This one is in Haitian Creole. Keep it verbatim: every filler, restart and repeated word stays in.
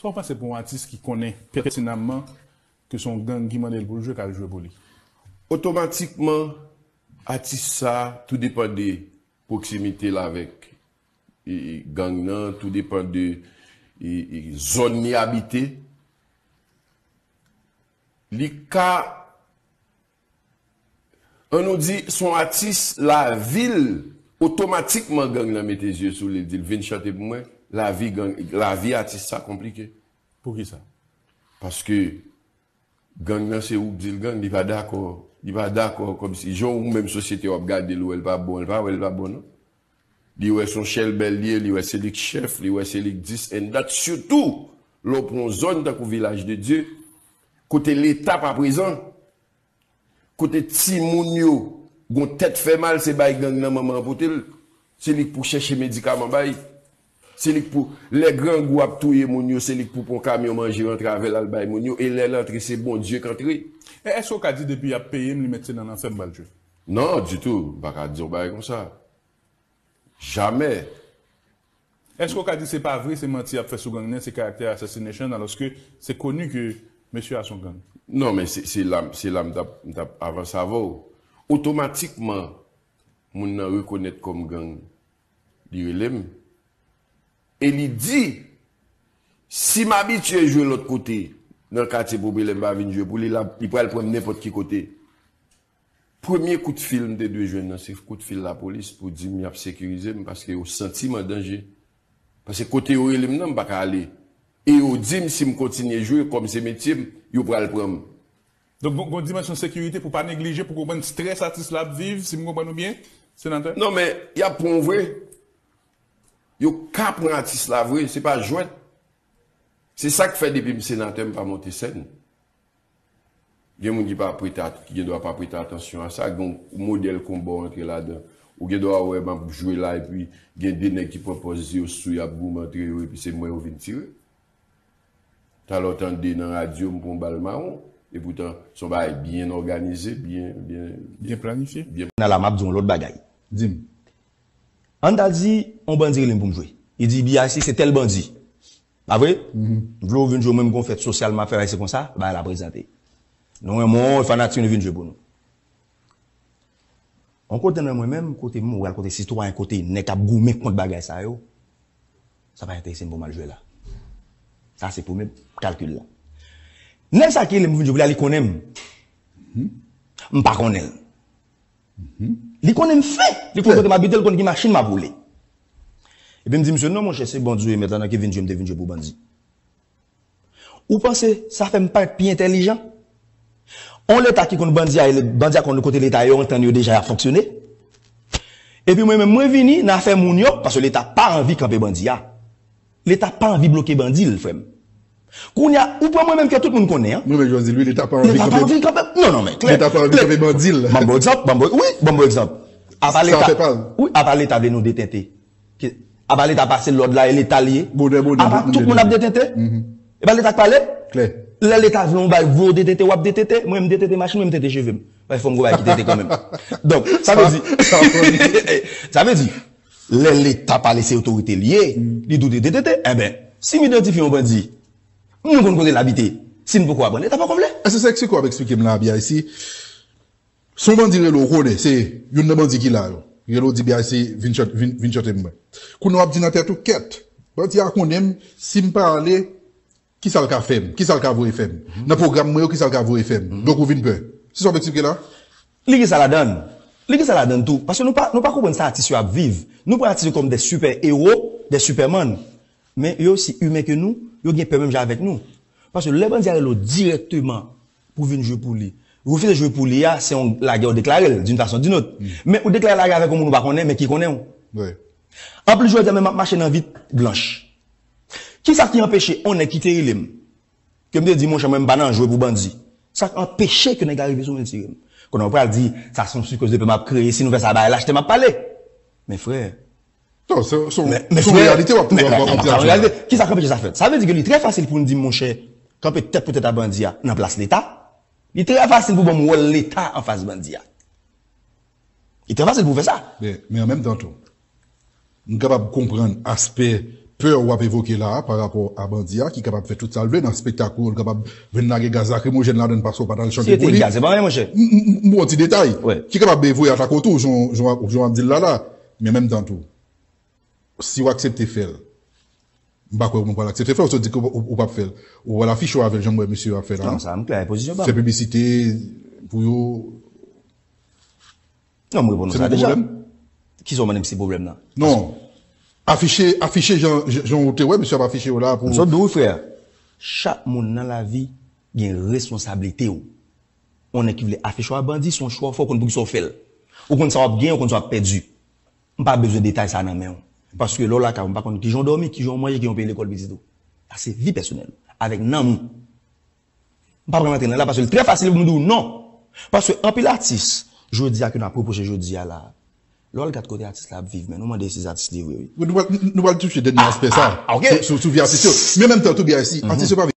Sa w panse pou yon atis ki konnen pètinamman ke se yon gang ki mande l pou l jwe, k al jwe pou li? Otomatikman, atis sa, tou depann de pwoksimite l avèk e, e, gang nan, tou depann de e, e, zòn li abite. Li ka, ann nou di, se yon atis, lavi l, otomatikman gang nan mete zye sou li, li di l vin chante pou mwen, lavi gang, lavi atis sa konplike. Poukisa? Paske gang nan se ou k di l gang, li pa dakò. Li pa dakò kòmsi, jan ou menm sosyete w ap gade l, ou wè l pa bon, l pa wè l pa bon non. Li wè se yon chèlbèl li ye, li wè se li k chèf, li wè se li k dis and that, sitou lè w pran yon zòn tankou Vilaj de Dye, kote Leta pa prezan, kote timoun yo gon tèt fè mal, se bay gang nan manman an pote l, se li k pou chèche medikaman bay, se li k pou, lè grangou ap touye moun yo, se li k pou pran kamyon manje rantre avè l al bay moun yo, e lè l antre se Bondye k antre. E èske w ka di depi y ap peye m, li mèt se nan lanfè m pral jwe? Non, ditou, m pa ka di yon bagay konsa. Jamè. Èske w ka di se pa vre, se manti y ap fè sou gang nan, se karaktè assassination, alòske se koni ke mesye a se yon gang? Non, men se se la, se la m t ap, m t ap avanse avè w. Otomatikman, moun nan rekonèt kòm gang, li rele m. E li di, si m abitye jwe lòt kote, nan katye popilè, m pa vin jwe pou li, l ap, li pral pran m nenpòt ki kote. Premye kout fil m te dwe jwenn nan, se kout fil lapolis pou di m y ap sekirize m paske yo santi m an danje. Paske kote yo rele m nan, m pa ka ale. E yo di m si m kontinye jwe, kòm se metye m, yo pral pran m. Donk, gon, gon dimansyon sekirite pou pa neglije, pou konprann strès atis la ap viv, si m konprann ou byen, senatè? Non, men y ap pran w vre. Yo ka pran atis la vre, se pa jwèt. Se sa k fè depi m senatè, m pa monte sèn. Gen moun ki pa prete at-, ki gen dwa pa prete atansyon a sa. Gen yon modèl konba w antre ladan. Ou gen dwa wè m ap jwe la, epi gen de nèg ki pran pòz yo sou, y ap goumen antre yo, epi se mwen yo vin tire. Talè w tande nan radyo, m pran yon bal mawon. Epoutan, se yon bagay byen òganize, byen, byen, Byen planifye. Byen. Nan la, m ap di yon lòt bagay. Di m. Ann ta di, yon bandi rele m pou m jwe. Li di, B I C, se tèl bandi. Pa vre? M vle w vin jwe, mwen, m gon fèt sosyal, m ap fè bagay, se konsa, bagay la prezante. Nou renmen w, fanatik, nou vin jwe pou nou. Yon kote nan mwen menm, kote moral, kote sitwayen, kote nèg k ap goumen kont bagay sa yo, sa pa enterese m pou m al jwe la. Sa se premye kalkil la. Nèg sa ki rele m pou vin jwe pou li a, li konnen m. M pa konnen l. Li konnen m fen. Li konn kote m abite, li konn ki machin m ap woule. Epi m di misye, non, monchè, se Bondye, mèt la nan ki vin jwe, m te vin jwe pou bandi. Ou panse sa fè m parèt pi entèlijan? On Leta ki konn bandi a, e bandi a konn kote Leta yo antann yo deja y ap fonksyone. Epi mwen menm, mwen vini nan afè moun yo, paske Leta pa anvi kanpe bandi a. Leta pa anvi bloke bandi l, frè m. Kounye a, ou pran mwen menm ke tout moun konnen an. Mwen menm, Jozil, wi, Leta pa anvi kanpe. Leta pa anvi kanpe. Non, non, men klè. Leta pa anvi kanpe bandi l. Ban m bon egzanp, ban m bon, wi, ban m bon egzanp. Apa Leta, wi, apa Leta vle nou detente? Apa Leta pase lòd la, e Leta l ye? Bonè, bonè, apa tout moun ap detente? E pa Leta k pale? Klè. Lè Leta vle yon bagay, vle w detente, w ap detente. Mwen, m detente machin, mwen, m tente cheve m. Fò m gwo bagay ki tente kanmenm. Donk, sa vle di, sa vle di, lè Leta pale, se otorite l ye, li dwe detente. Enben, si m idantifye yon bandi, nou konn kote l abite. Si n poko aprann, Leta poko vle. Èske se eksplike w ap eksplike m la, B I C? Se yon bandi rele w konnen, se youn nan bandi ki la yo. Rele w di B I C vin chante, vin, vin chante pou mwen. Kounye a w ap di nan tèt ou, kèt, bandi a konnen m, si m pa ale, kisa l ka fè m? Kisa l ka voye fè m? Nan pwogram mwen yo, kisa l ka voye fè m? Donk ou vin pè. Se sa w ap eksplike la? Li gen sa ladan l. Li gen sa ladan l tou. Paske nou pa, nou pa konprann sa atis yo ap viv. Nou pran atis yo kòm de sipè ewo, de sipèman. Men yo osi imen ke nou, yo gen pè menm jan avèk nou. Paske lè bandi a rele w dirèkteman pou vin jwe pou li, refize jwe pou li a, se yon lagè w deklare l, d'une façon ou d'une autre. Men ou deklare lagè avèk yon moun ou pa konnen, men ki konnen w. Anplis, jodi a menm m ap mache nan vit blanch. Kisa ki anpeche yon nèg ki te rele m, ke m te di, monchè, mwen, m pa nan jwe pou bandi? Sa k anpeche ke nèg la rive sou mwen, l tire m? Kounye a, ou pral di, sa se yon sikoz de pè m ap kreye, si nou fè sa, bagay la, achte m ap pale. Men frè, Non, se se- se yon reyalite w ap ap- ap- ap- ap- reyalite. Kisa k anpeche sa fèt? Sa vle di ke li trè fasil pou n di, monchè, kanpe tèt pou tèt a bandi a nan plas Leta. Li trè fasil pou ban m wòl Leta anfas bandi a. Li trè fasil pou w fè sa. Men, men an menm tan tou, m kapab konprann aspè pè w ap evoke la a pa rapò a bandi a ki kapab fè tout sa l vle nan espektak ou, l kapab vin lage gaz lakrimojèn ladan l paske w pa t al chante pou li. Gaz, se pa anyen, monchè. M ba w ti detay. Ki kapab voye atak otou, jan w ap di l la la. Men menm tan tou, si w aksepte fè l, m pa kwè nou pral aksepte fè l, ou sot di ke ou p ap fè l. Ou pral afiche w avè l jan m wè mesye yo ap fè la. Non, sa m klè, pozisyon pa m. Fè piblisite pou yo. Non, m reponn ou sa deja. Kisa w mande m si pwoblèm nan? Non. Afiche, afiche jan, jan ou te wè, mesye ap afiche yo la pou. M sot di w, wi, frè. Chak moun nan lavi gen responsablite w. Yon nèg ki vle afiche w a bandi, se yon chwa w fè, w konn poukisa w fè l. Ou konn sa w ap genyen, ou konn sa w ap pèdi. M pa bezwen detay sa nan men w. Paske lè w lakay ou, m pa konn kijan w dòmi, kijan w manje, kijan w peye lekòl pitit ou. Sa se vi pèsonèl ou. Avèk nanm ou. M pa pral rantre nan la paske l trè fasil pou m di w non. Paske anpil atis, jodi a ke n ap repwoche jodi a la. Lè w al gad kote atis la ap viv, men nou mande si se atis li vre wi. Nou pral, nou pral touche dènye aspè sa. Ah, ok. Sou, sou, sou vi atis yo. Men menm tan tou, B I C, atis yo pa